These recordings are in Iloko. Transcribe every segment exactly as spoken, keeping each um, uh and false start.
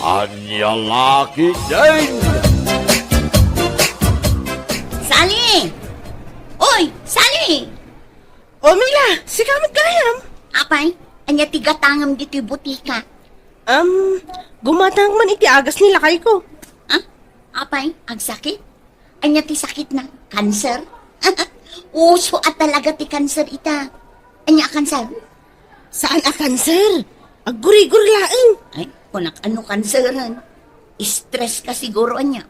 Ania la ketdin? Sally! Oy, Sally! O, Mila, sika met gayam? Apay, ania ti gatangem ditoy butika? Am, gumatang man iti agas ni lakayko. Ah? Apay, agsakit? Ania ti sakitna? Kanser? Uso a talaga ti kanser ita. Ania a kanser? Saan a kanser? Aggurigor laeng. Ay, kunak, ano kanseren? Stress ka siguro, ania?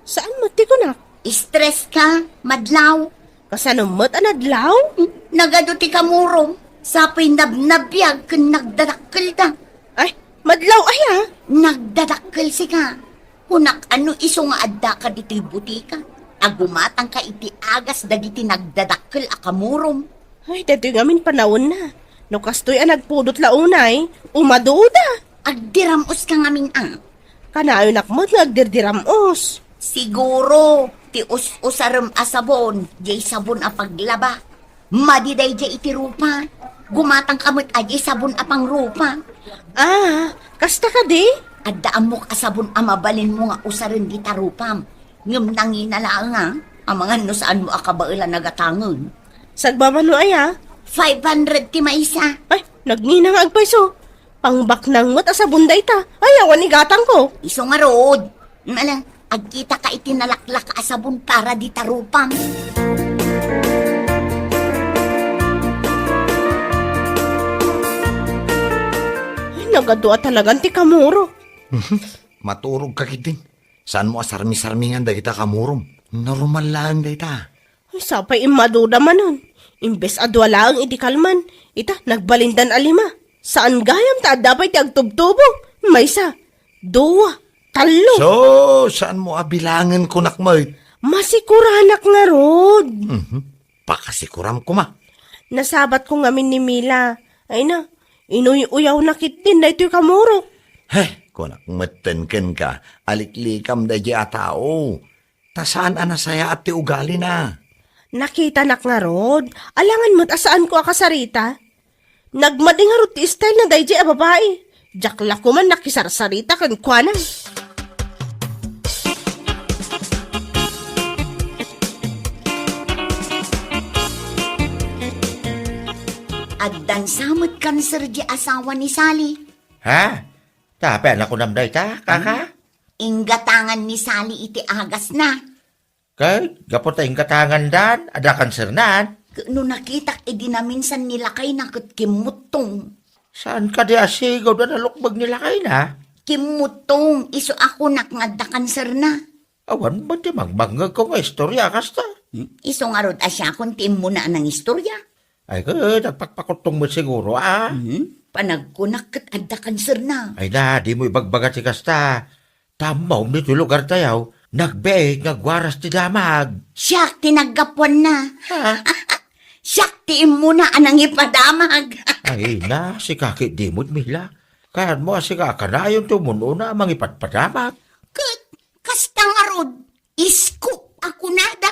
Saan met ti kunak? Stress ka, madlaw. Kasano met a nadlaw? Hmm, nagadu ti kamurom. Sapoy nabnabiag ken nagdadakkelda. Ay, madlaw aya? Nagdadakkel sika. Kunak, ano isu nga addaka ditoy butika? Agumatangka iti agas dagiti nagdadakkel a kamurom. Ay, daytoy ngamin panawenna. No kastoy a nagpudot la unay, umaduda. Agdiram-os ka ngamin, a. Kanayonak met nga agdirdiram-os. Siguro, ti us-usarem a sabon, diay sabon a paglaba. Madi daydiay iti rupa. Gumatangka met a diay sabon a pangrupa. Ah, kasta kadi? Adda ammok a sabon a mabalinmo nga usaren dita rupam. Ngem nangina laeng, a, amangan no saanmo a kabaelan a gatangen. Sagmamano aya? Five hundred ti maysa. Ay, nagngina nga agpayso. Pangbaknang met a sabon dayta. Ay, awan igatangko. Isu ngarud. Ala, agkitaka iti nalaklaka a sabon para dita rupam. Ay, nagadu a talagan ti kamuro. Maturog ka ketdin. Saanmo a sarmisarmingan dagita kamurom. Normal laeng dayta. Ay, sapay immaduda manen. Imbes a dua laeng iti kalman, ita, nagbalindan a lima. Saan gayam ta adda pay ti agtubtubo. Maysa, dua, tallo. So, saanmo a bilangen kunak met? Masikuranak ngarud. Mhm. Pakasikuram koma. Nasabatko ngamin ni Mila. Ay na, inuy-uyawna ketdin daytoy kamurok. Heh, kunak metten kenka, aliklikam daydiay a tao. Ta saan a nasayaat ti ugalina. Nakitanak ngarud, alangan met a saanko a kasarita. Nagmadi ngarud ti style na daydiay a babai. Diak la koman nakisarsarita kenkuana. Addan sa met kanser di asawa ni Sally. Ha? Tapay a nakunam dayta, kaka? Inggatangan ni Sally iti agasna. Ket gapu ta inggatangandan, adda kansernan. Ket no nakitak idi naminsan ni lakayna ket kimmuttong. Saan kadi a sigud a nalukbeg ni lakayna? Kimmuttong, isu a kunak nga adda kanserna. Awan met ti mangmangngegko nga istorya kasta. Hmm? Isu ngarud a siakon ti immuna a nangistorya. Ay, ket agpakpakuttong met siguro, a? Hmm? Panagkunak ket adda kanserna. Ay na, dimo ibagbaga ti kasta. Ta ammom ditoy lugartayo, nagbiit nga agwaras ti damag. Siak ti naggapuanna. Ha? Siak ti immuna a nangipadamag. Ay na, sika ket dimo met, Mila. Kaanmo a sika a kanayon ti umun-una a mangipadpadamag. Ket kasta ngarud, iskop a kunada.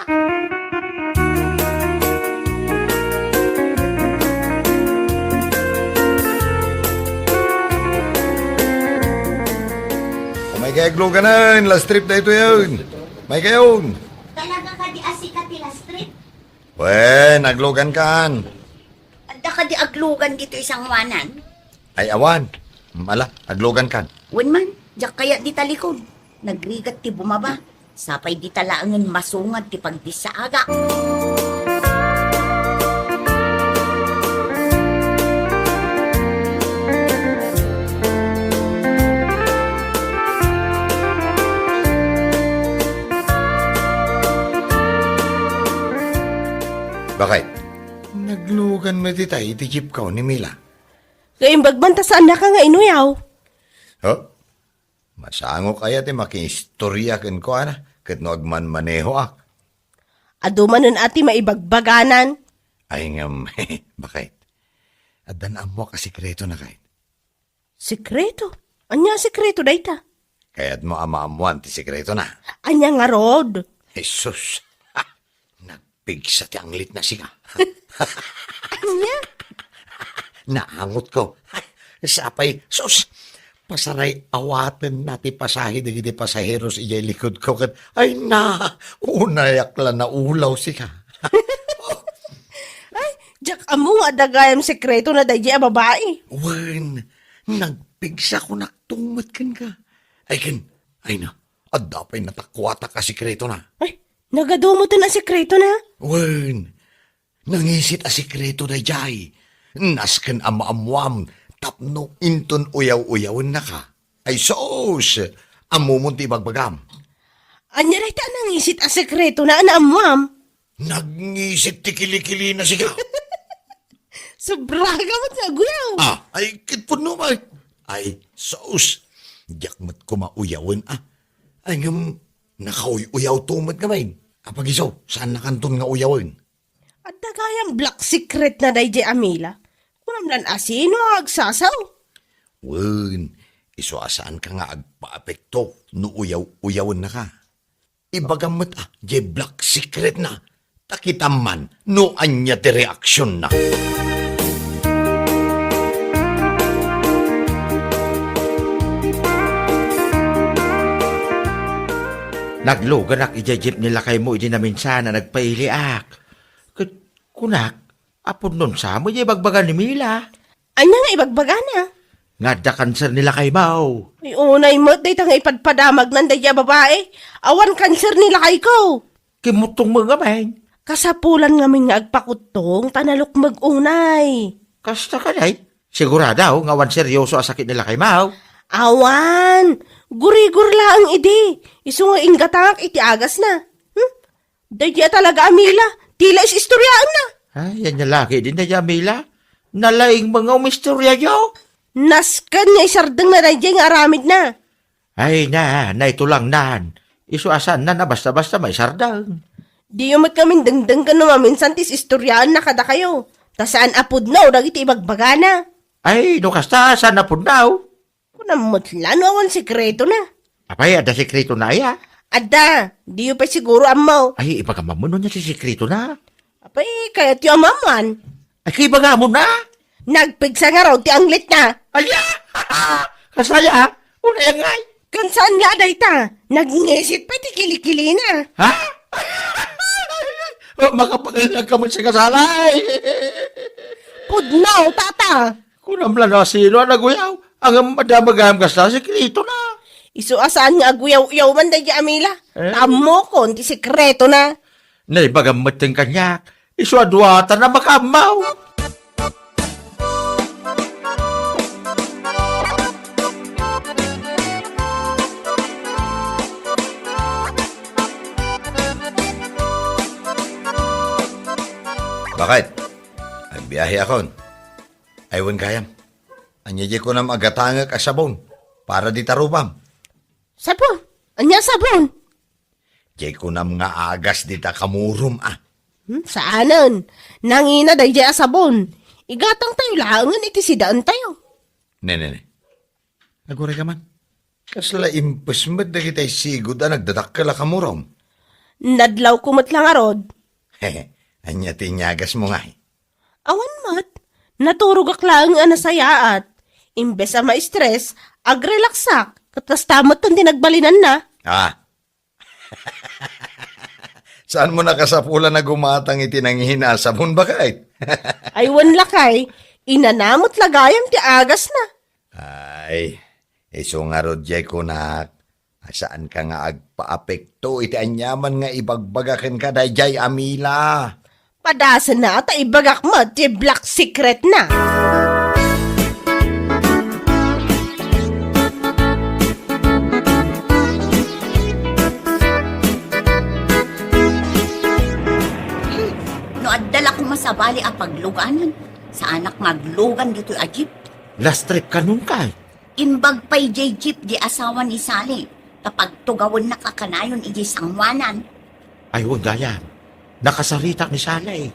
Umaykayo agluganen, last trip daytoyen. Umaykayon. Talaga kadi a sika ti last trip? Wen, aglugankan. Adda kadi aglugan ditoy sangoanan? Ay, awan. Ala, aglugankan. Wen man, diak kayat dita likod. Nagrigat ti bumaba. Sapay dita laengen masungad ti pagdissaagak. Bakit? Naglugan met itay iti jeepko ni Mila. Kaimbag man ta saannaka nga inuyaw. Huh? Masango kaya ti makiistorya kenkuana ket no agmanmanehoak? Adu manen a ti maibagbaganan. Ay ngem, bakit? Addan ammoak a sekretona, kayat. Sekreto? Ania a sekreto dayta? Kayatmo a maammoan ti sekretona? Ania ngarud? Jesus! Nagpigsa ti anglitna sika. Ania? Naangotko. Sapay, sus! Pasaray awatenna ti pasahe dagiti pasaheros idiay likudko ket, ay na, unayak la naulaw sika. Diak ammo nga adda gayam sekretona daydiay a babai. Wen, nagpigsa ko naktunget kenka. Ay ken, ay na, adda pay natakuatak a sekretona. Ay, nagadu metten a sekretona? Wen, nangisit a sekreto daydiay. Nasken a maammuam tapno inton uyaw-uyawennaka. Ay sus! Ammomon ti ibagbagam. Ania dayta a nangisit a sekretona a naammuam? Nagngisit ti kilikilina sika. Sobraka met nga aguyaw. Ah, ay, ket pudno met. Ay, sus. Diak met koma uyawen, ah. Ay, ngem, nakauy-uyaw to met ngamin. Apag isu, saannakanton nga uyawen? Adda gayam black secret na daydiay a Mila. Kunam lan a sino a agsasao. Wen, isu a saanka nga agpaapekto no uyaw-uyawennaka. Ibagam met, ah, diay black secret na. Ta kitam man no ania ti reaksion na. Nagluganak idiay jeep ni lakaymo idi naminsan a nagpailiak. Ket kunak, a pudnon sa met diay ibagbaga ni Mila. Ania nga ibagbagana? Nga adda kanser ni lakaymo. Ay, unay met dayta nga ipadpadamagnan daydiay a babai. Awan kanser ni lakayko. Kimmuttong met ngamin. Kasapulan ngamin nga agpakuttong ta nalukmeg unay. Kasta kadi? Sigurado nga awan seryoso a sakit ni lakaymo? Awan. Gurigor laeng idi. Isu nga inggatangak iti agasna. Hmm? Daydiay a talaga a Mila, ti la is-istoriaenna. Ay, ania la ketdin daydiay a Mila. Nalaing met nga umistoriayo. Nasken nga isardengna daydiay nga aramidna. Ay na, naitulangnan. Isu a saanna a basta-basta maisardeng. Diyo met ngamin dengdenggen no maminsan ti is-istoriaenna kadakayo. Ta saan a pudno dagiti ibagbagana. Ay, no kasta, saan a pudno? Kunam met la no awan sekretona. Apay, adda sekretona aya? Adda, diyo pay siguro ammo. Ay, ibagam ammo no ania ti sekretona. Apay, kayatyo a maammuan? Ay, kaibagamon a? Nagpigsa ngarud ti anglitna. Aya! Kasaya? Unay ngay? Ken saan nga a dayta, nagngisit pay ti kilikilina. Ha? Oh, makapanganak ka met sa kasalay. Pudno, tata. Kunam la no sino a naguyaw. Ngem adda met gayam kasta sekretona. Isu a saan nga aguyaw-uyaw man daydiay a Mila. Eh? Ta ammokon ti sekretona. Naibagam met ti kaniak. Isu a duatan a makaammo. Bakit? Agbiahekon. Ay, wen gayam. Ania diay kunam a gatangek a sabon para dita rupam? Sabon? Ania sabon? Diay kunam nga agas dita kamurom, a. Hmm, saanen. Nangina daydiay a sabon. Igatangtayo laengen iti sidaentayo. Ne, ne, ne. Aguray ka man. Kasla impes met dagiti sigud a nagdadakkel a kamurom. Nadlawko met la ngarud. Ania ti inyagasmo ngay? Awan met. Naturogak laeng a nasayaat. Imbes a ma-stress, agrelaksak. Ket kasta met ti nagbalinanna. Ah. Saanmo nakasapulan a gumatang iti nangina a sabon, baket? Ay, wen lakay, inana met la gayam ti agasna. Ay, isu ngarud diay kunak, a saanka nga agpaapekto iti aniaman nga ibagbaga kenka daydiay a Mila. Padasenna ta ibagak met ti black secret na. No adda la koma sabali a pagluganan, saanak nga aglugan ditoy a jeep. Last trip kanon kay? Imbag pay diay jeep di asawa ni Sally, ta pagtugawennaka kanayon idiay sangoanan. Ay, wen gayam. Nakasaritak ni Sally.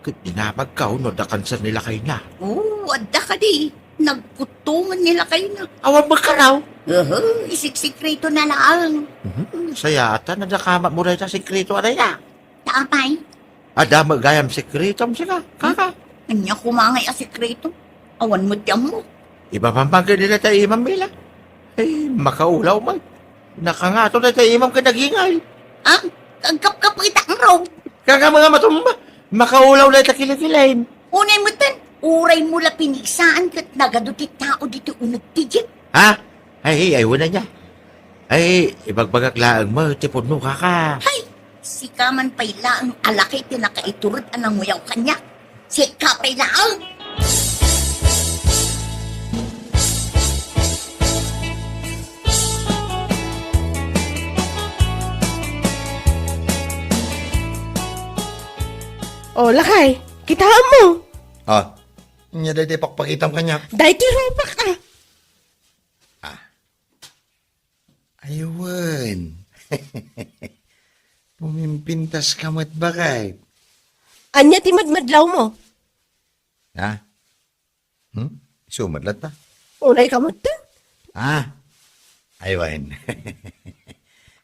Ket dinamagko no adda kanser ni lakayna. Oo, adda kadi. Nagkuttongen ni lakayna. Awan met kano? Uhu, isiksikreto na laeng. Mhm, sayaat a nadakamat mo dayta sikreto a dayta. Ta apay? Adda met gayam sikretom sika, kaka. Ania koma ngay a sikreto? Awan met ti ammo. Ibabambag dita ta imam Mila. Ay, makaulaw man. Nakangato na tayo imam ka nagingay. Ah, agkapkap kita ang raw. Kagama nga matumba. Makaulaw na ita kilikilain. Unay mo tan, uray mo la pinigsaan ket nagadu ti tao dito uneg ti jeep. Ha? Ay, ay, wala niya. Ay, ibagbagak laeng mo, ti pudno kaka. Hay, sika man pay laeng a laki ti nakaiturod a nanguyaw kaniak. Sika pay laeng. O, lakay, kitaem mo. Ah, ania daytoy pakpakitam kaniak? Daytoy rupak, ah. Ah. Aywan. Pumimpintas ka met, baket. Ania ti madmadlaw mo? Ha? Hmm? Isu met latta? Unay ka met, ta? Ah, aywan.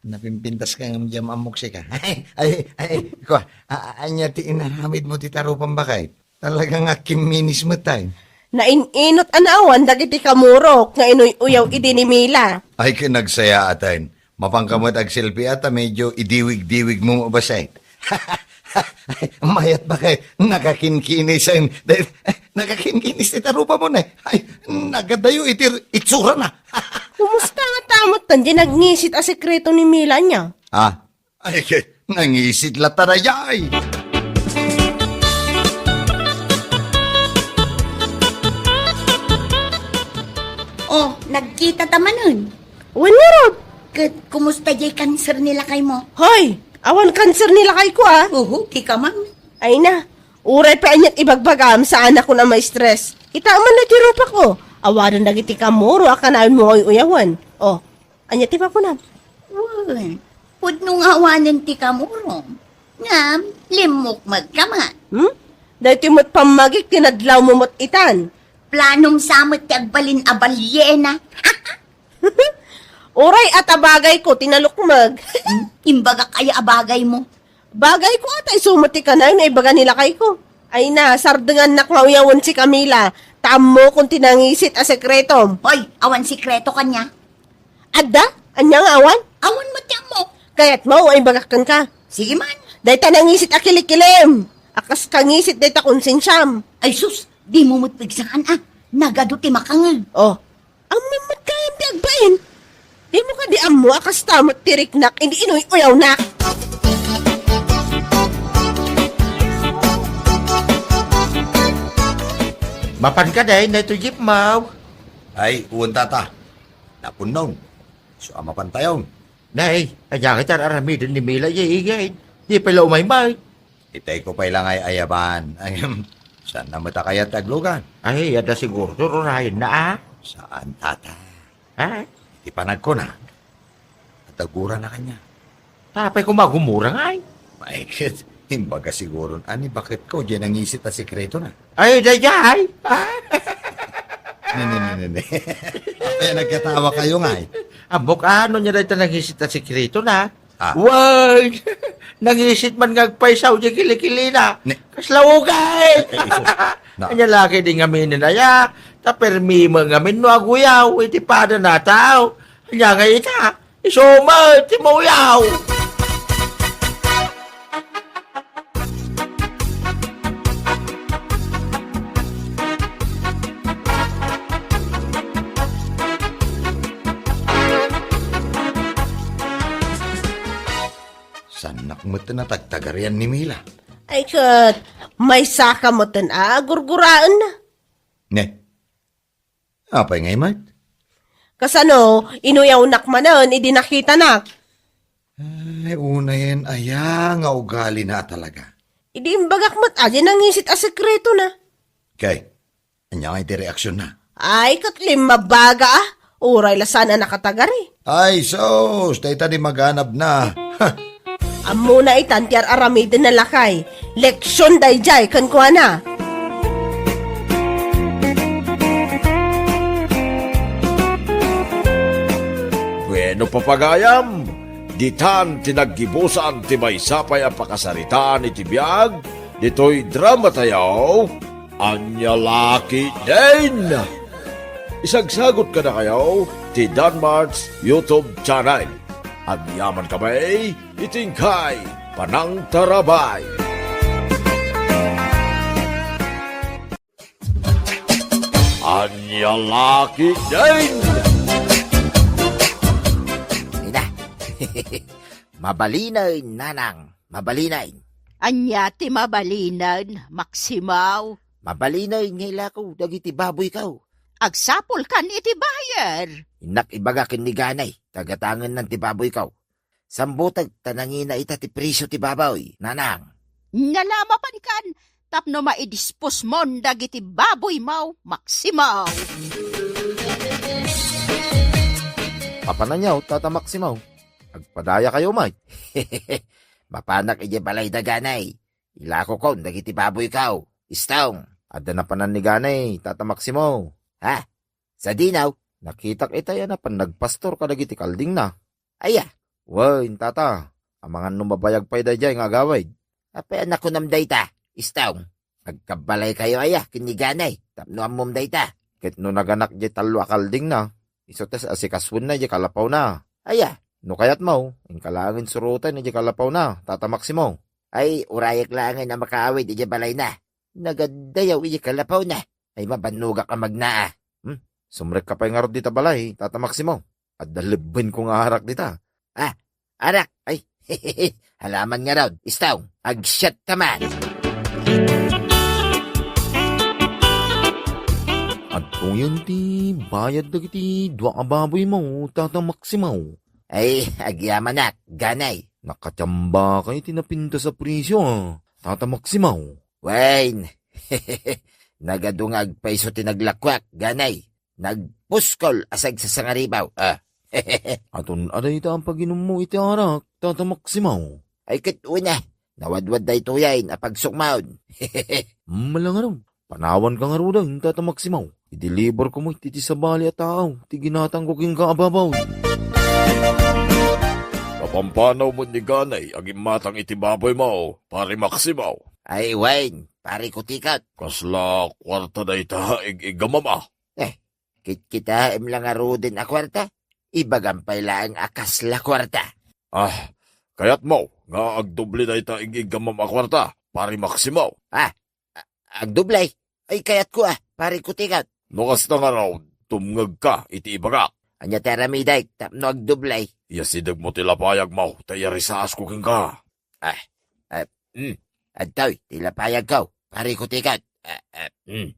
Napimpintas ka ngem diam ammok sika. Ay, ay, ay, kua, a-, a-, ania ti inaramid mo ti tarupam, baket? Talaga nga kimminis met, ay. Nain-inot a naawan dagiti kamurok nga inuy-uyaw idi ni Mila. Ay, ken nagsayaaten. Mapanka met agselfie ta medyo idiwigdiwig mo, baket. Mayat, baket, nakakinkinisen. Nakakinkinis ti tarupam, ne. Ay, nagadayo iti itsurana. Kumusta nga ta met tan di nagngisit a sekreto ni Mila, ania? Ah, ay, ke, nangisit latta daydiay. Oh, nagkita ta manen. Wen ngarud. Ket kumusta diay kanser ni lakay mo? Hoy, awan kanser ni lakay ko, ah. Uhu, ti ka man. Ay na, uray pay aniat ibagbagam, saanakon a ma-stress. Kitaem man ti rupak, oh. Awanen dagiti kamuro a kanayon mo nga uyawen. Oh, ania ti makunam? Wen, pudno nga awanen ti kamurom. Ngem, limmukmeg ka met. Hmm? Daytoy met pammagik ti nadlaw mo met itan. Planom sa met ti agbalin a baliena. Uray, at a bagay ko, tinalukmeg. Hmm? Imbagak aya a bagay mo? Bagay ko ata, isu met ti kanayon nga ibaga ni lakay ko. Ay na, sardengannak nga uyawen si Camila. Ta ammokon ti nangisit a sekretom. Hoy, awan sekreto kaniak. Adda? Ania nga awan? Awan met ti ammok. Kayat mo, ay bagak kenka. Sige man. Dayta nangisit a kilikilim. A kas kangisit dayta konsensiam. Ay sus, dimo met pigsaan a. Nagadu ti makangeg. Oh, ammom met gayam ti agbain. Dimo kadi ammo a kasta met ti riknak idi inuy-uyawnak. Mapan ka, day, na ito jeep mo. Ay, uwan, tata. Napunnon. So, a mapantayon. Nay, ania nga ti ar-aramiden ni Mila, ya igay. Di pay la umaymay. Itay ko pay la nga ay-ayaban. Ay, saan na met a kayat ti aglugan? Ay, adda siguro, tururayen na, ah. Saan, tata? Ha? Iti panagko na. At agura na kanya. Tapay ko magumura nga, ay. Maikit. Imbaga siguro, ani, baket ko, diyan ang isit a sekreto na. Ay, daydiay! Ne, ne, ne, ne, ne. Apay a nagkatawa kayo ngay? Ammok, ano niya dayta nangisit a sekreto na? Ah. Wen! Nangisit man nga agpaysaw di kilikilina. Ne. Kasla ugay! Eh, eh, isus. Na. Anya lagi di ngamin aya, ta permi mo ngamin no aguyaw, iti pada na tao. Anya nga ita, Isu met ti muyaw! Saannak met a tagtagarian ni Mila. Ay ket, maysa ka met a gurguraenna. Ne, Apay ngay met? Kasano, inuyawnak manen idi nakitanak? Ay, unayen aya nga ugalina a talaga. Idi imbagak met a diay nangisit a sekretona. Kay, ania ngay ti reaksionna? Ay, ket limmabaga a. Uray la saan a nakatagari. Ay, sus! Dayta di maganabna. Ha! Ammona itan ti ar-aramidenna lakay. Leksion daydiay kenkuana. Bueno, papagayam, ditan ti naggibusan ti maysa pay a pakasaritaan iti biag ditoy dramatayo. Ania la ketdin? Isagsagot kadakayo ti Danmart's YouTube channel. Agyaman kami iti inkay panangtarabay. Ania la ketdin? Ina, mabalinen, nanang, mabalinen. Ania ti mabalinen, Maksimo? Mabalinen nga ilako dagiti baboyko. Agsapulkan iti buyer. Innak ibaga ken ni Ganay, ta gatangennan ti baboyko. Sambuteg ta nangina ita ti presio ti baboy, nanang. Ania la mapankan tapno maidisposmon dagiti baboymo, Maksimo. Apanan, tata Maksimo? Agpadayakayo met. Mapanak idiay balay da Ganay. Ilakokon dagiti baboyko. Istong. Adda napanan ni Ganay, tata Maksimo. Ha? Sadino? Nakitak itay a napan nagpastor kadagiti kaldingna. Aya? Wen, tata, amangan no mabayag pay daydiay nga agawid. Apay a nakunam dayta, Istong? Agkabbalaykayo aya ken ni Ganay tapno ammom dayta? Ket no naganak diay tallo a kaldingna, isu ta asikasuenna diay kalapawna. Aya? No kayatmo, inka laengen suroten diay kalapawna, tata Maksimo. Ay, urayek laengen a makaawid idiay balayna. Nagaddayaw idiay kalapawna. Ay, mabannogak a magnaa. Hmm? Sumrekka pay ngarud dita balay, tata Maksimo. Adda lebbenko nga arak dita. Ah, arak. Ay, halaman ngarud. Istong, agsiatta man. Adtoyen ti bayad dagiti dua a baboymo, tata Maksimo. Ay, agyamanak, Ganay. Nakatiambakay ti napintas a presio, a, tata Maksimo. Wen, nagadu nga agpayso ti naglakuak, Ganay. Nagpuskol a sagsasangaribaw, a. Aton a dayta a paginummo iti arak, tata Maksimo? Ay, ket una, nawadwad daytoyen a pagsukmaon. Mala ngarud, panawanka ngaruden, tata Maksimo. Ideliverko met iti sabali a tao ti ginatangko kenka a baboy. Napampanawmo ni Ganay a gimmatang iti baboymo, Pari Maksimo? Ay, wen, Pari Kutikot. Kasla kuarta dayta a ig-iggamam a? Eh, kitkitaem la ngaruden a kuarta. Ibagam pay laeng a kasla kuarta. Ah, kayatmo nga agdoble dayta ig-iggamam a kuarta, Pari Maksimo? Ah, a-, agdoble? Ay, kayatko a, Pari Kutikot. No kasta ngarud, tumngegka iti ibagak. Ania ti aramidek tapno agdoble? Iyasidegmo ti lapayagmo, ta iyarisaasko kenka. Ah, ah, mm, adtoy ti lapayagko, Pari Kutikot. Ah, ah, mm.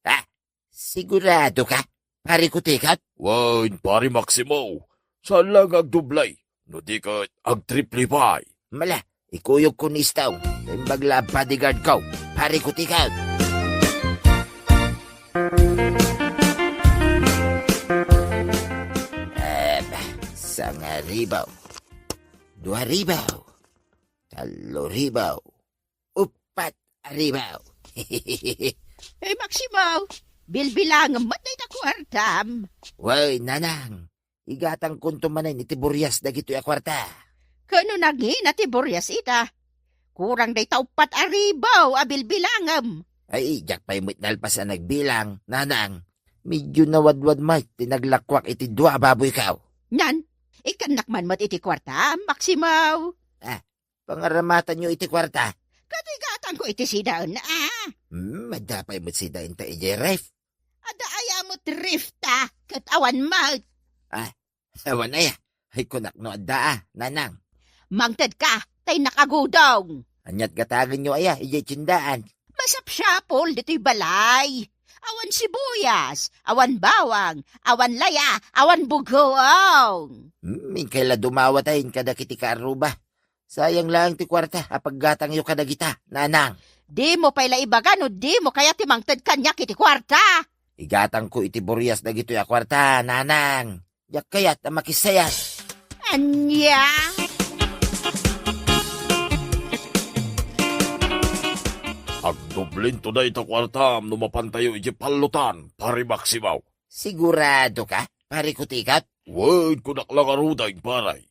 Ah, siguradoka, Pari Kutikot? Wen, Pari Maksimo. Saan la nga agdoble, no di ket agtriple pay. Mala, ikuyogko ni Istong. Imbag la a bodyguardko, Pari Kutikot. Em, sangaribaw. Duaribaw. Taloribaw. Uppat a ribaw. Eh, Maksimo, bilbilangem met dayta kuartam. Wen, nanang, igatangkonto manen iti burias dagitoy a kuarta. Ket no nangina ti burias ita, kurang dayta uppat a ribaw a bilbilangem. Ay, diak pay met nalpas a nagbilang, nanang. Medyo nawadwad met ti naglakuak iti dua a baboyko. Nan, ikkannak man met iti kuartam, Maksimo. Ah, pangaramatanyo iti kuarta. Ket igatangko iti sidaen, a. Hmm, adda pay met sidaenta idiay ref. Adda aya met refta, ket awan met. Ah, awan aya. Ay, kunak no adda a, nanang. Mangtedka, ta innak agudong. Ania't gatagenyo aya idiay tiendaan? Masapsapul ditoy balay. Awan sibuyas, awan bawang, awan laya, awan bugoong. Hmm, inkay la dumawat a kadagiti kaarruba. Sayang laeng ti kuarta a paggatangyo kadagita, nanang. Dimo pay la ibaga no dimo kayat ti mangted kaniak iti kuarta. Igatangko iti burias dagitoy a kuarta, nanang. Diak kayat a makisayat. Ania? Agdoblento dayta kuartam no mapantayo iti pallotan, Pari Maksimo. Siguradoka, Pari Kutikot? Wen, kunak la ngaruden, pare.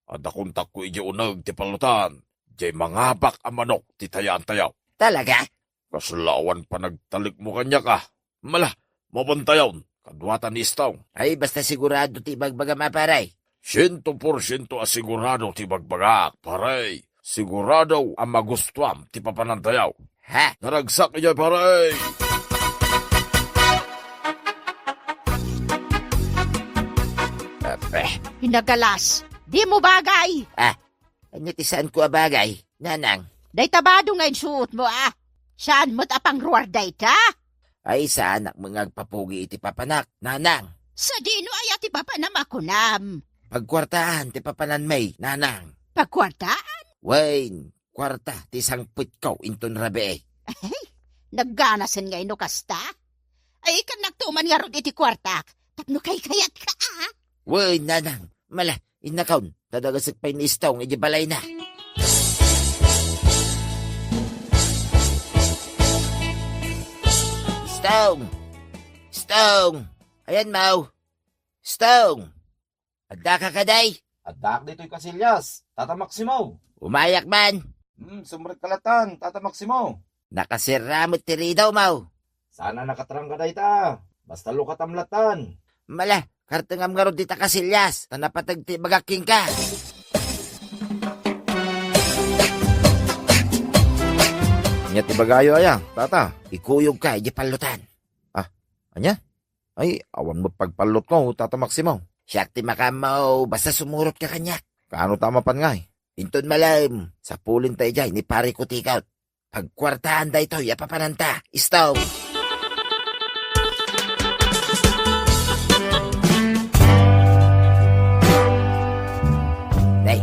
Adda kontakko idiay uneg ti pallotan, diay mangabak a manok ti tayaantayo. Talaga? Kasla awan panagtalekmo kaniak a. Mala, Mabantayon, kaduata ni Stone. Ay, basta sigurado ti ibagbagam a, pare. Siento porsiento a sigurado ti ibagbagak, pare. Sigurado a magustuam ti papanantayo. Ha? Naragsak idiay, pare! Ape. Hinagalas, dimo bagay! Ah, ania ti saanko a bagay, nanang? Dayta bado nga insuotmo, ah. Saan met a pangruar dayta? Ay, saanak met nga agpapugi iti papanak, nanang. Sadino aya ti papanam a kunam? Pagkuartaan ti papananmi, nanang. Pagkuartaan? Wen, kuarta ti sangpetko inton rabii. Ay, nagganasen ngay no kasta? Ay, ikannakto man ngarud iti kuartak, tapno kaykayatka, a? Wen, nanang, mala, innakon, ta dagasek pay ni Stone iti balayna. Stone! Stone! Ayan, Mau. Stone! Addaka kadi? Addaak ditoy Casillas, Tata Maximo. Umayak man. Hmm, sumrekka lattan, Tata Maximo. Nakasirra met ti ridaw, Mau. Saan a nakatrangga dayta. Basta lukatam lattan. Mala, kartengam ngarud dita Casillas, ta napateg ti ibagak kenka. Ania ti ibagayo aya, tata? Ikuyogka idiay pallotan. Ah, ania? Ay, awan met pagpallotko, Tata Maximo. Siak ti makaammo, basta sumurotka kaniak. Kaano ta a mapan ngay? Inton malem, sapulenta idiay ni Pari Kutikot. Pagkuartaan daytoy a papananta, Stone. Nay,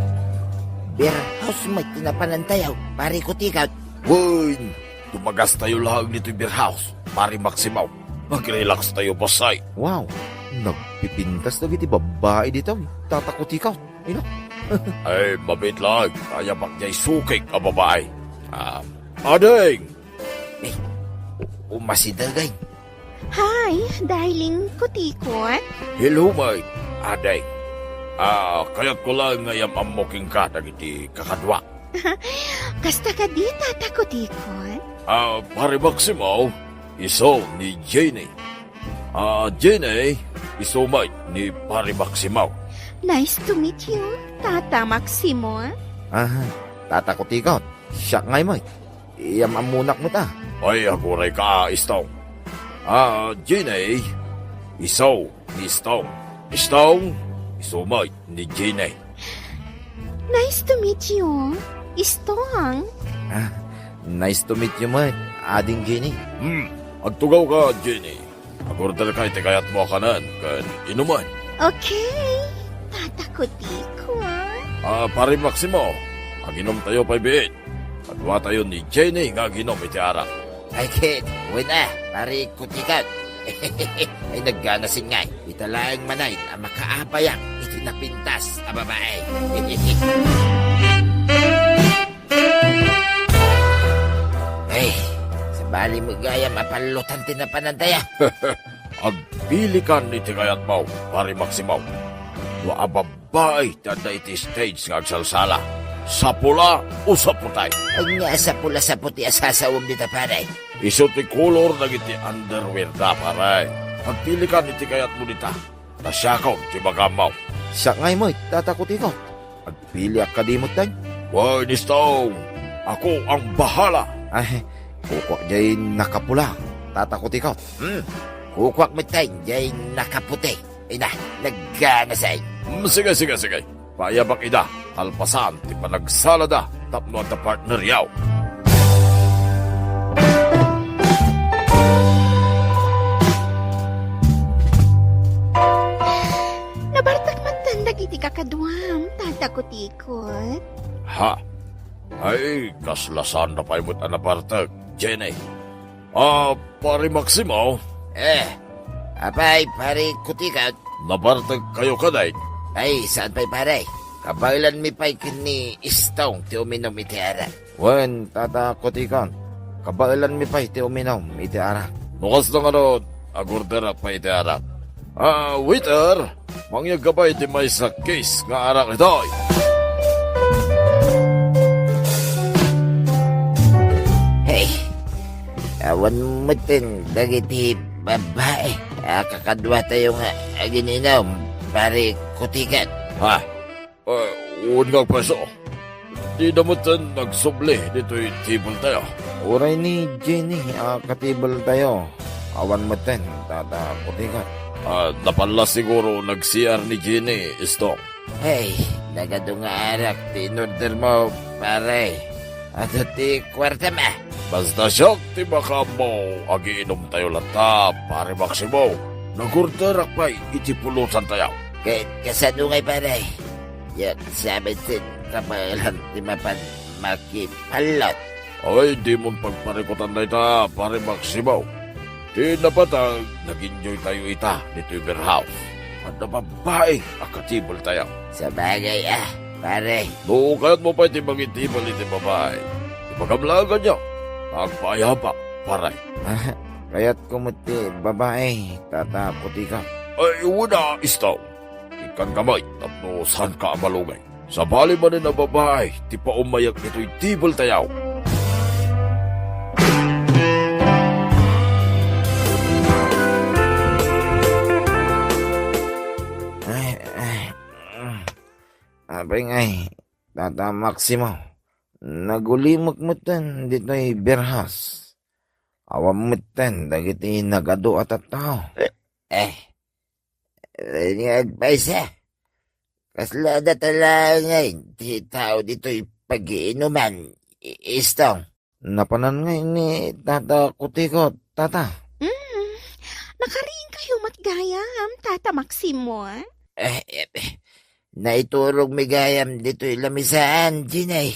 beer house met ti napanantayo, Pari Kutikot. Wen, tumagastayo laeng ditoy beer house, Pari Maximo. Mag-relax tayo, bossay. Wow, nagpipintas dagiti babbai ditoy, Tata Kutikot. Ino? Ay, mabiit laeng, kayapak diay sukik a babai. Ah, ading! Eh, umasideg, ay. Hi, darling Kutikot. Hello, my ading. Ah, kayatko laeng nga iyam-ammo kenka dagiti kakaduak. Kasta kadi, Tata Kutikot? Ah, Pari Maximo, isu ni Jenny. Ah, Jenny, isu met ni Pari Maximo. Nice to meet you, Tata Maximo. Aha, Tata Kutikot. Siak ngay met. Iyam-ammonak met a. Ay, agurayka, Stone. Ah, Jenny, isu ni Stone. Stone, isu met ni Jenny. Nice to meet you, Stone. Ah, nice to meet you met, Ading Jenny. Hmm, agtugawka, Jenny. Agorderka iti kayatmo a kanen ken inumen. Okay, Tata Kutikot. Ah, Pari Maximo, aginomtayo pay biit. Kaduatayo ni Jenny nga aginom iti arak. Ay ket, wen a, Pari Kutikot. Ay, nagganasen ngay. Ita laeng manen a makaapayak iti napintas a babae. Ay, sabali met gayam a pallotan ti napanantayo. Agpilikan iti kayatmo, Pari Maximo. No a babbai ti adda iti stage nga agsalsala, sapula o saputay? Ania a sapula, saputi a sasawem dita, pare? Isu ti kolor dagiti underwear da, pare. Agpilikan iti kayatmo dita. Ta siakon ti magammo. Siak ngay met, Tata Kutikot. Agpiliak kadi met, deng? Wen, Stone, ako ang bahala. Ay, kukuak diay nakapula, Tata Kutikot. Hmm, kukuak met, deng, diay nakaputi. Ina, nagganasen. Hmm, sige, sige, sige. Paayabak ida, kalpasan ti panagsalada tapno adda partneryo. Nabartek manen dagiti kakaduam, Tata Kutikot. Ha? Ay, kasla saanda pay met a nabartek, Jenny. Ah, Pari Maximo? Eh, apay, Pari Kutikot? Nabartek kayo kadi? Ay, saan pay, pare? Kabaelanmi pay ken ni Stone ti uminom iti arak. Wen, Tata Kutikot, kabaelanmi pay ti uminom iti arak. No kasta ngarud, agorderak pay iti arak. Ah, waiter, mangyegka pay iti maysa case nga arak ditoy. Hey, awan metten dagiti Abay, a, kakaduatayo nga agin-inum, Pare Kutikat. Ha? Eh, wen nga agpayso. Dida metten nagsubli ditoy table tayo. Uray ni Jenny a katable tayo. Awan metten, Tata Kutikat. Ah, napallas siguro nag-C R ni Jenny, Istong. Hey, nagadu nga arak ti inorder mo, pare. Adu ti kuartam a. Basta siak ti makaammo, agiinum tayo latta, Pare Maximo. Nagorderak pay iti pulotan tayo. Ka-, kasano ngay, pare? Yak sabitin kabaelan ti mapan makipallot. Ay, dimon pagparikutan dayta, Pare Maximo. Ti napatag, nag-enjoy tayo ita ditoy beer house. Adda babbai a katable tayo. Sabagay a, pare. No kayatmo pay ti mangitable iti babbai, ibagam laeng kaniak. Agpaayapa, pare. Ah, kayatko met ti babbai, Tata Kutikat. Ay, wen a, Istong. Ikkanka met tapno saanka a malugay. Sabali manen a babbai ti paummayak ditoy table tayo. Ay, ay, mm. Apay ngay, Tata Maximo, nagulimek metten ditoy beer house. Awan metten dagiti nagadu a tattao. Eh, wen nga agpayso. Kasla data laeng ngay ti tao ditoy pagiinuman, I-, Istong? Napanan ngay ni Tata Kutikot, Tata. Mm, nakariingkayo met gayam, Tata Maximo, a? Eh, eh, naiturogmi gayam ditoy lamisaan, Jenny.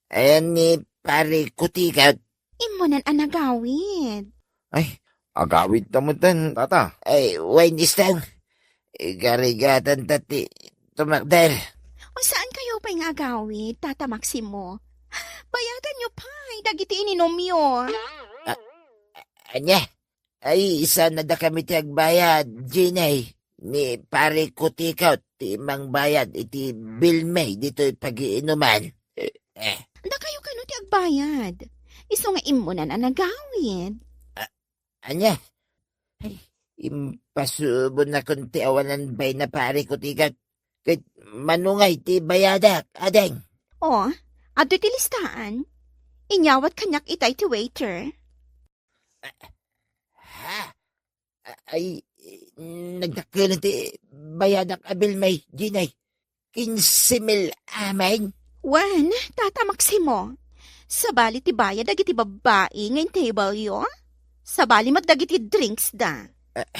Ayan ni Pare Kutikot. Immunan a nagawid. Ay, agawidta metten, Tata. Ay, wen, Istong. Igarigatanta ti tumakder. O, saankayo pay nga agawid, Tata Maximo? Bayadanyo pay dagiti ininumyo. A-, a-, ania? Ay, saan a dakami ti agbayad, Jenny. Ni Pare Kutikot ti mangbayad iti bill mi ditoy pagiinuman. Eh, eh. Dakayo kano ti agbayad? Isu nga immunan a nagawid. A-, ania? Ay, impasubonnakon ti awanan bain a Pare Kutikot. Ket mano ngay ti bayadak, ading? O, adtoy ti listaan. Inyawat kaniak itay ti waiter. Ha? A-, ay, nagdakkel ti bayadak a bill mi, Jenny. Kinse mil amin. Wen, Tata Maximo, sabali ti bayad dagiti babbai nga in-table-yo? Sabali met dagiti drinks da. A-,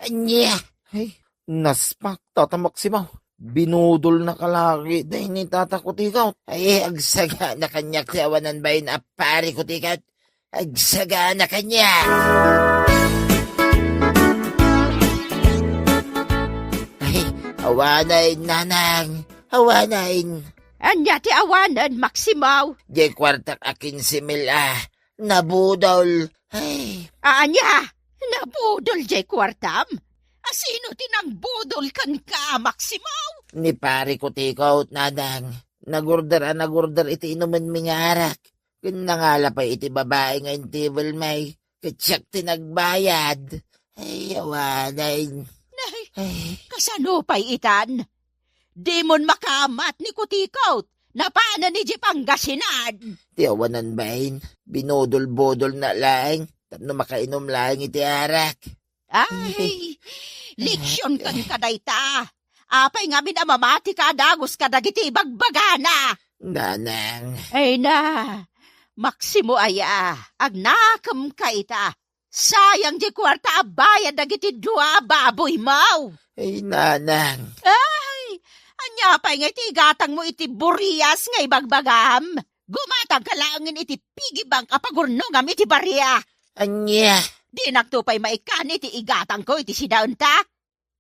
ania? Ay, naspak, Tata Maximo. Binudolnaka laeng dayta ni Tata Kutikot. Ay, agsagana kaniak ti awanan bain a Pare Kutikot. Agsagana kaniak. Ay, awanen, nanang. Awanen. Ania ti awanen, Maximo? Diay kuartak a kinse mil a nabudol. Ay. Ania? Nabudol diay kuartam? A sino ti nangbudol kenka, Maximo? Ni Pare Kutikot, nanang. Nagorder a nagorder iti inumenmi nga arak. Ken nangala pay iti babai nga in-table mi, ket siak ti nagbayad. Ay, awanen. Nay, ay, kasano pay itan? Dimon makaamat ni Kutikot. Napanen idiay Pangasinan. Ti awanan bain, binudol-budolna laeng tapno makainum laeng iti arak. Ay, leksion kenka dayta. Apay ngamin a mamatika a dagus kadagiti ibagbagana? Nanang. Ay na, Maximo aya, agnakemka ita. Sayang diay kuarta a bayad dagiti dua a baboymo. Ay, nanang. Ay, ania pay nga iti igatangmo iti burias nga ibagbagam? Gumatangka laengen iti piggy bank a pagurnongam iti baria. Ania? Dinakto pay maikkan iti igatangko iti sidaenta?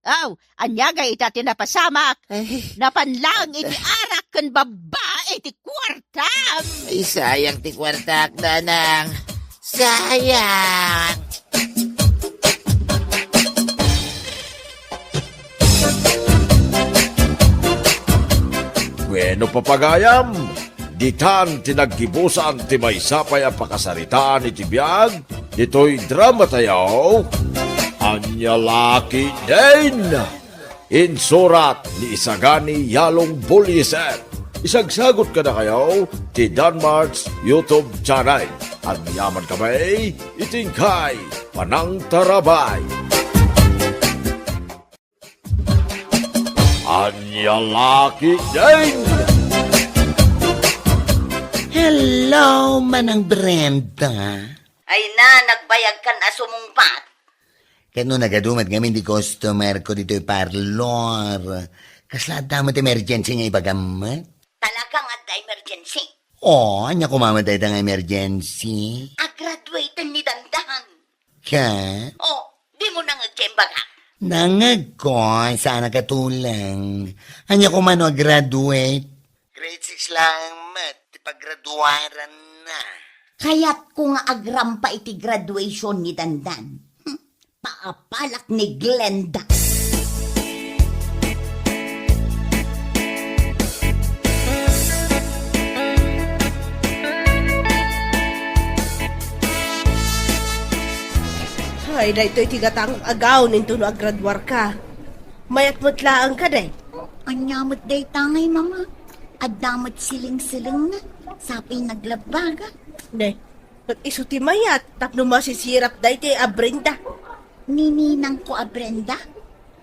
Aw, ania gayta ti napasamak? Ay. Napan laeng iti arak ken babbai ti kuartam. Ay, sayang ti kuartak, nanang. Sayang. Bueno, papagayam, ditan ti naggibusan ti maysa pay a pakasaritaan iti biag Ditoy drama tayo, Ania La Ketdin. Insurat ni Isagani Yalong Buliser. Isagsagut kadakayo ti Danmart's YouTube channel. Aniaman kami, itingkay, panangtarabay. Ania La Ketdin. Hello, Manang Brenda. Ay na, nagbayag kan a sumungpat. Ket no nagadu met ngamin ti customer ko ditoy parlor, kasla adda met emergency nga ibagam met? Talagang adda emergency? O, ania koma met dayta nga emergency? Agraduaten ni Dandan. Ka? O, dimo nangeg ti imbagak? Nangeg ko, saan a katuleng. Ania koma no agraduate? Grade six laeng met ti paggraduaranna. Kayatko nga agrampa iti graduation ni Dandan. Hmm, paapalak ni Glenda. Ay, daytoy ti gatang a gown intono agraduarka. Mayat met laeng kadi. Ania met dayta ngay, Mama? Adda met siling-silingna. Sapay naglabbaga. Ne, ket isu ti mayat tapno masisirap daytoy a Brenda. Ni ninangko a Brenda?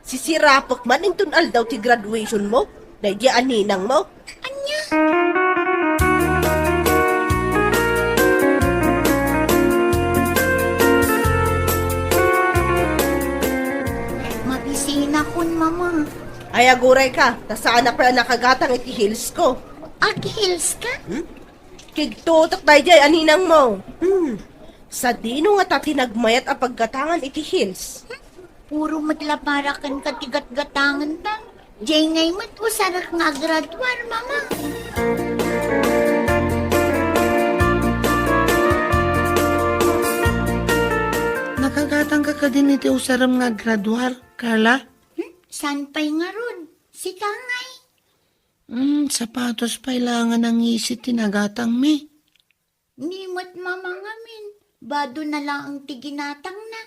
Sisirapek man inton aldaw ti graduation mo, daydi a ninang mo. Ania? Mabisinakon, Mama. Ay, aguray ka, ta saanak pay a nakagatang iti heels ko. Ag-heels ka? Hmm? Kigtutok daydi a ninang mo. Hmm. Sadino ngata ti nagmayat a paggatangan iti heels? Puro met la para kenka ti gatgatangen, Tan. Diay ngay met usarak nga agraduar, Mama. Nakagatangka kadin iti usarem nga agraduar, Carla? Hmm? Saan pay ngarud? Sika ngay? Hmm, sapatos pay laeng a nangisit ti nagatangmi. Ni met Mama ngamin, badona laeng ti ginatangna.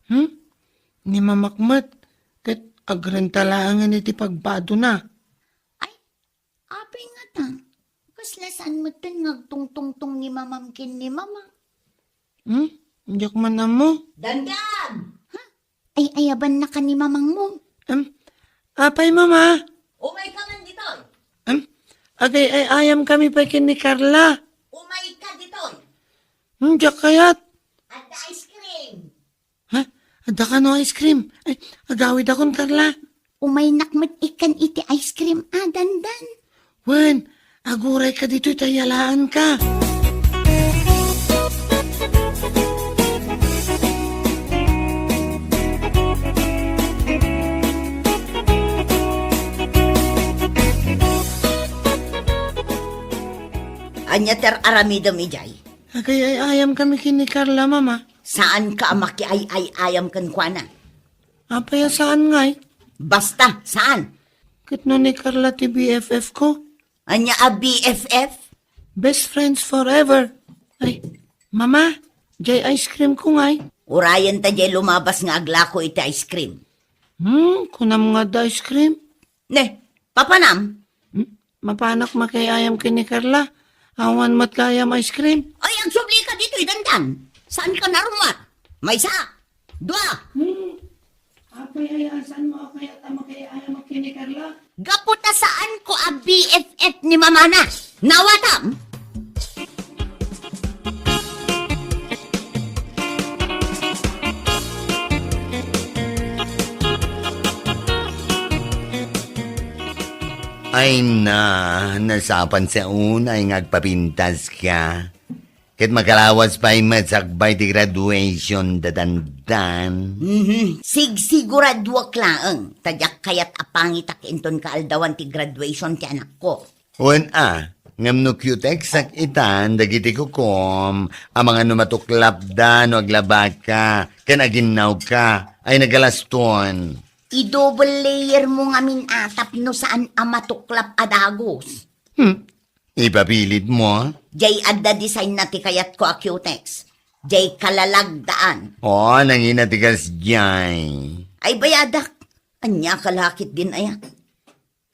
Hmm? Ni Mamak met, ket agrenta laengen iti pagbadona. Ay, apay ngata? Kasla saan metten nga agtungtungtong ni Mamam ken ni Mama? Hmm? Diak man ammo. Dandan! Ha? Ay-ayabanna ka ni Mamangmo. Em, apay, Mama? Umayka man ditoy. Em, agay-ay-ayam kami pay ken ni Carla. Umayka ditoy. Hmm, diak kayat. Adda ice cream. Ha? Adda kano ice cream? Ay, agawidakon, Carla. Umaynak met ikkan iti ice cream a, Dandan. Wen, agurayka ditoy ta yalaanka. Ania ti ar-aramidem idiay? Agay-ay-ayam kami ken ni Carla, Mama. Saanka a makiay-ay-ayam kenkuana. Apay a saan ngay? Basta, saan? Ket no ni Carla ti B F F ko? Ania a B F F? Best friends forever. Ay, Mama, diay ice cream ko ngay. Urayen ta diay lumabas nga aglako iti ice cream. Hmm, kunam nga adda ice cream? Ne, papanam? Hmm? Mapanak makiay-ayam ken ni Carla. Awan met gayam ice cream. Ay, agsublika ditoy, Dandan. Saanka narummuar? Maysa, dua. Hmm. Apay, ay, saan mo a kayat a makiay-ayam ken ni Carla? Gapu ta saanko a B F F ni Mamana. Nawatam? Ay na, nasapan sa unay nga agpapintas ka. Ket makalawas pay met sakbay ti graduation da Dandan. Mhm. Sigsiguraduak laeng, ta diak kayat a pangitak inton kaaldawan ti graduation ti anakko. Wen a, ngem no cute-exak itan dagiti kukom, amangan no matuklapda no aglabaka, ken aginnawka, ay nagalaston. I-double layer mo ngamin a tapno saan a matuklap a dagus. Hmm, ipabilid mo? Jay adda design na ti kayatko a cutex. Jay kalalagdaan. O, nangina ti kasjay. Ay, bayadak. Ania ka lakit din aya?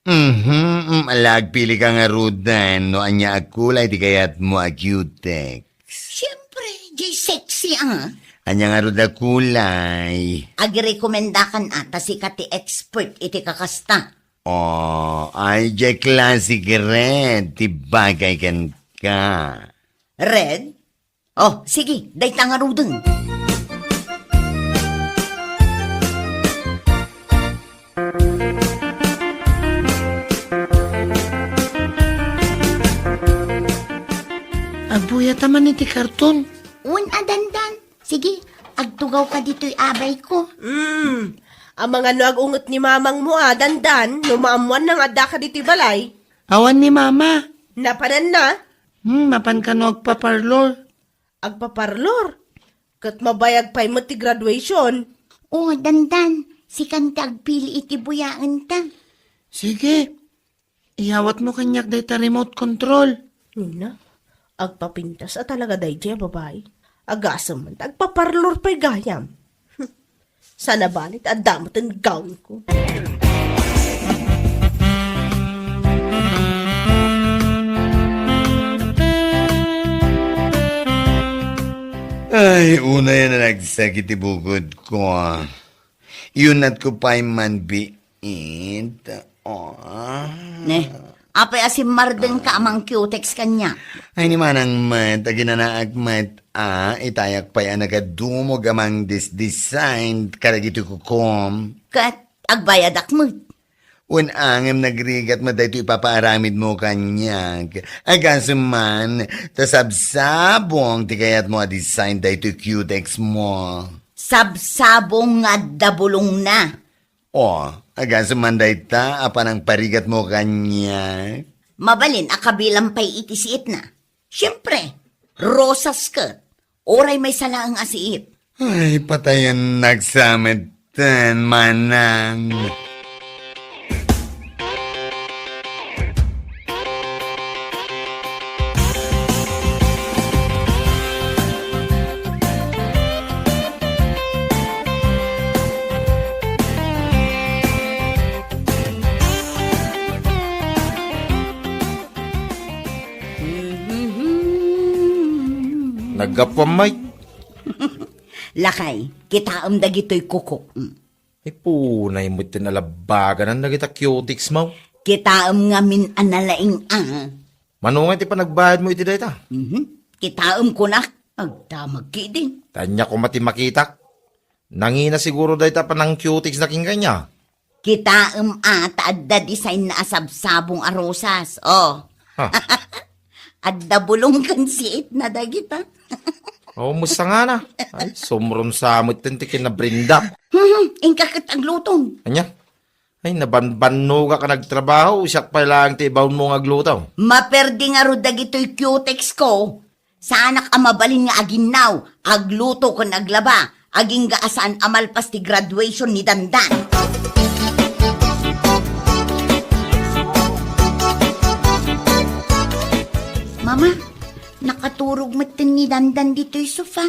Mhm, mm, ala, agpilika ngaruden no ania a kulay ti kayatmo a cutex. Siyempre, jay sexy, ah. Ania ngarud a kulay? Agrekomendakan, ah, ta sika ti expert iti kakasta. O, ay, jay classic red ti bagay kenka. Red? O, sige, dayta ngaruden. Agbuyata man iti karton. Wen a, Dandan. Sige, agtugawka ditoy abayko. Mm. Amangan no agunget ni mamangmo a, Dandan, no maammoanna nga addaka ditoy balay. Awan ni mama. Napananna? Hmm, mapan kano agpaparlor. Agpaparlor? Ket mabayag pay met ti graduation. O, Dandan, sikan ti agpili iti buyaenta. Sige, iyawatmo kaniak dayta remote control. Nina, agpapintas a talaga daydiay a babai. Agasem man ta agpaparlor pay gayam. Saan a bale ta adda met ti gownko. Ay, unay a nalagsak iti bukodko. Iyunatko pay man biit. O. Ne, apay a simmardengka a mangcutex kaniak? Ay, ni manang met, aginanaak met a, itayak pay a nagadumog a mangdisdesign kadagitoy kukom. Ket agbayadak met. Wen a, ngem nagrigat met daytoy ipapaaramidmo kaniak. Agasem man, ta sabsabong ti kayatmo a design daytoy cutex mo. Sabsabong nga adda bulongna. O, agasem man dayta a panangparigatmo kaniak. Mabalin a kabilang pay iti siitna. Siempre, rosas ket. Uray maysa laeng a siit. Ay, patayennak sa metten, manang. Naggapuam, Mike. Lakay, kitaem dagitoy kukok. Mm. Ay, punay met ti nalabaganan dagita cutex mo. Kitaem ngamin a nalaing, ah. Mano nga ti panagbayadmo iti dayta? Mhm. Kitaem kunak, agdamag ketdin. Ania koma ti makitak? Nangina siguro dayta panang-cutex na ken kaniak. Kitaem a ta adda design na a sabsabong a rosas. Oh. Ha? Adda bulong ken siit na dagita. Oh, musta nga na. Ay, sumron sa met ti kinabrinda. Hmm, inka ket aglutom. Ania? Ay, nabanbannogak a nagtrabaho, siak pay laeng ti ibaonmo nga agluto. Maperdi ngarud dagitoy cutex ko. Saanak a mabalin nga aginnaw, agluto ken aglaba, agingga a saan a malpas ti graduation ni Dandan. Mama, nakaturog metten ni Dandan ditoy sofa.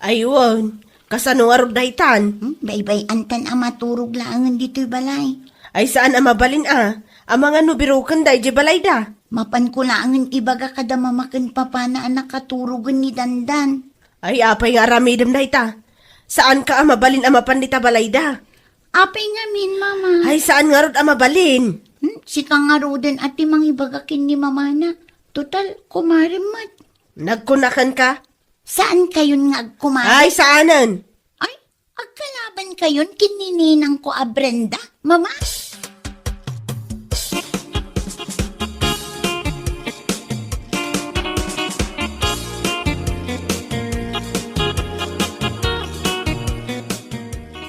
Ay wen, kasano ngarud daytan? Hmm, baybay-antan a maturog laengen ditoy balay. Ay saan a mabalin a, amangan no biroken daydiay balayda. Mapanko laengen ibaga kada mama ken papana a nakaturogen ni Dandan. Ay apay nga aramidem dayta? Saanka a mabalin a mapan dita balayda. Apay ngamin, mama? Ay saan ngarud a mabalin? Hmm, sika ngaruden a ti mangibaga ken ni mamana. Total, kumarem met. Nagkunakenka? Saan kayon nga agkumayo? Ay, saanen? Ay, agkalaban kayon ken ni ninangko a Brenda, mama?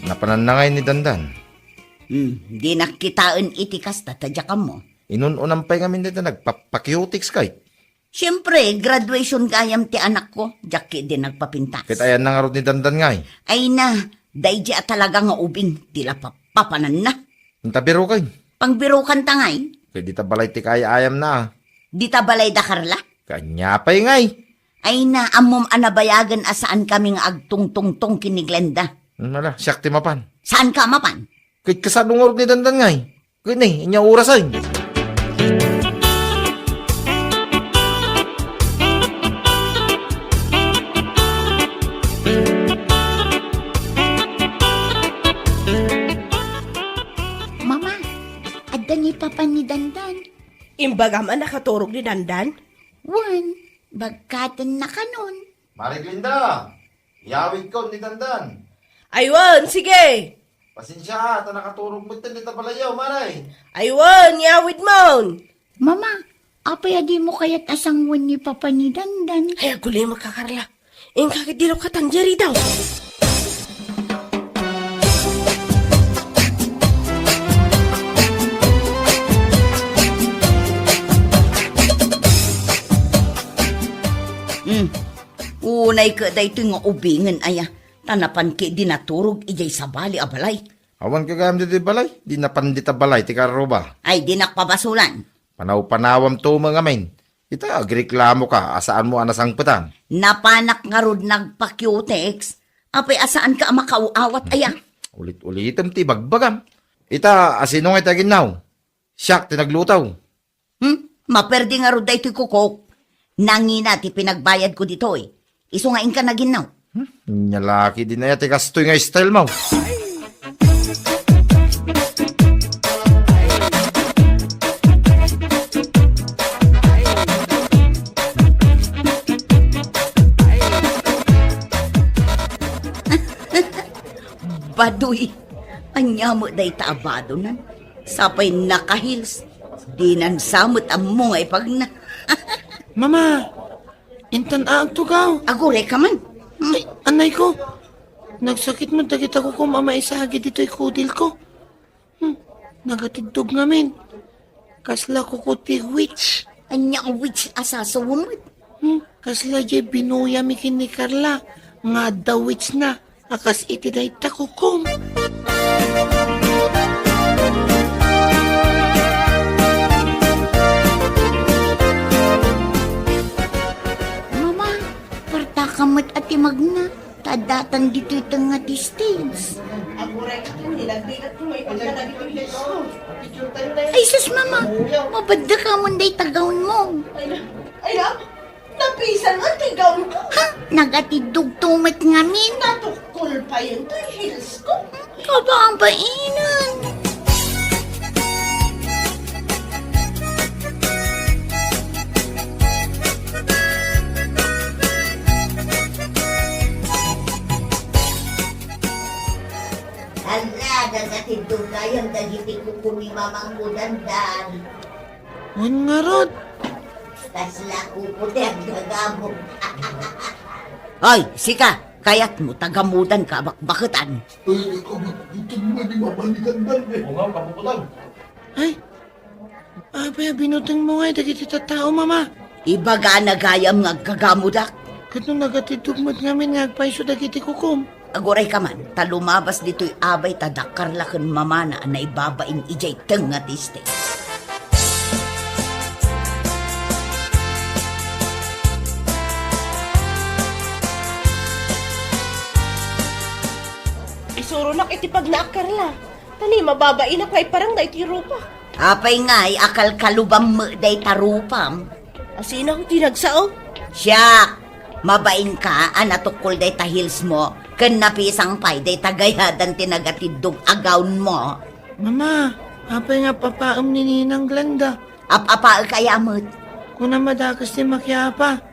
Napananna ngay ni Dandan? Hmm, dinak kitaen iti kasta ta diak ammo. Inun-unam pay ngamin dayta nagpappa-cutex kay. Siempre, graduation gayam ti anakko, diak ketdi nagpapintas. Ket ayanna ngarud ni Dandan ngay? Ay na, daydiay a talaga nga ubing, ti la papapananna. Anta biroken? Pangbirokanta ngay? Ket dita balay ti kaay-ayamna a. Dita balayda Carla? Ket ania pay ngay? Ay na, ammom a nabayagen a saankami nga agtungtungtong ken ni Glenda. Hmm, ala, siak ti mapan. Saanka a mapan? Ket kasano ngarud ni Dandan ngay? Ket ni, ania oras ay? Mama, adda ni papa ni Dandan. Imbagam a nakaturog ni Dandan? Wen, bagkatenna kanon. Mare Glenda, iyawidkon ni Dandan. Ay wen, sige. Pasensia, ta nakaturog metten dita balayyo, Mare. Ay wen, iyawidmon. Mama, apay a dimo kayat a sanguen ni papa ni Dandan? Ay, agulimek a Carla. Inka ket dilok katan diay ridaw. Hmm. Unay ket daytoy nga ubingen aya, ta napan ket di naturog idiay sabali a balay. Awan gagayam ditoy balay, di napan dita balay ti karruba. Ay, dinak pabasolan. Panaw-panawam to met ngamin. Ita, agreklamo ka, a saanmo a nasangpetan. Napanak ngarud nagpa-cutex, apay a saanka a makaaw-awat aya? Ulit-ulitem ti ibagbagam. Ita, asino ngay ti aginnaw? Siak ti nagluto. Hmm? Maperdi ngarud daytoy kukok. Nangina ti pinagbayadko ditoy. Isu nga inka naginnaw. Hmm? Nia la ketdin aya ti kastoy nga style mo. Badoy, ania met dayta a badonan? Sapay naka-heels, dinan sa met ammo nga ipagna. Mama, intan a agtugaw. Aguray ka man. Hmm. Ay, anay ko. Nagsakit met dagita kukom a maisagi ditoy kudilko. Hmm, nagatiddog ngamin. Kasla kuko ti witch. Ania a witch a sasawem met? Hmm, kasla diay binuyami ken ni Carla nga adda witch na a kas iti dayta kukom. Mama, parta ka met a ti magna. Ta addatan ditoy tengnga ti stage. Aguray ka ken ni, nagbigat ko maipagkadagitoy hilsko. Ay, sus, mama, mabadda ka man dayta gown mo. Ay na, ay na, napisan man ti gown ko. Ha? Nagatiddog to met ngamin. Natukkol payen toy hilsko. Kababainan. Ala, nagatiddog gayam dagiti kuko ni mamangko Dandan. Wen ngarud. Kasla kuko ti aggagamok. Ay, sika, kayatmo ta gamudanka a bakbaketan? Ay, kabutbuteng man ni Mama ni Dandan, eh. Oo nga, kabutbuteng. Ay, apay a binutengmo ngay dagiti tattao, Mama? Ibagana gayam nga aggagamodak. Ket no nagatiddog met ngamin nga agpayso dagiti kukom? Aguray ka man, ta lumabas ditoy abay ta dakkarla ken mamana a naibabain idiay tengnga ti stage. Isuronak iti pagnaak, Carla. Ta ni mababainak nga iparang daytoy rupa. Apay ngay a kalkalubam met dayta rupam? Asino ti nagsao? Siak! Mabainka a natukkol dayta heels mo, ken napisang pay dayta gayadan ti nagatiddog a gown mo. Mama, apay nga appapaem ni Ninang Glenda? Ap-apaek aya met. Kunam a dakes ti makiapa.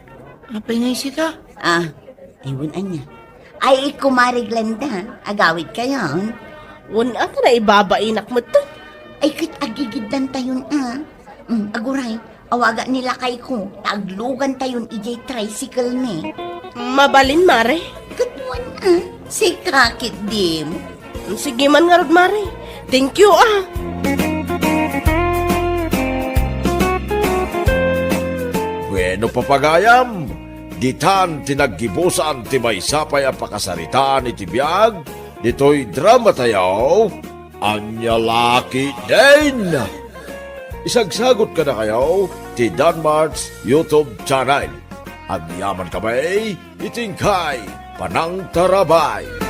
Apay nga isika? Ah, ay wen ania. Ay, kumare Glenda, agawid kayon? Wen a, ta naibabainak met to. Ay, ket agigiddan tayon a. Mm, aguray, awaga ni lakayko, ta aglugan tayon idiay tricycle mi. Mabalin, mare? Ket wen a, sika ketdin. Sige man ngarud, mare. Thank you, ah. Bueno, papagayam, ditan ti naggibusan ti maysa pay a pakasaritaan iti biag ditoy dramatayo, Ania La Ketdin. Isagsagut kadakayo ti Danmart's YouTube channel. Agyaman kami iti inkay panangtarabay.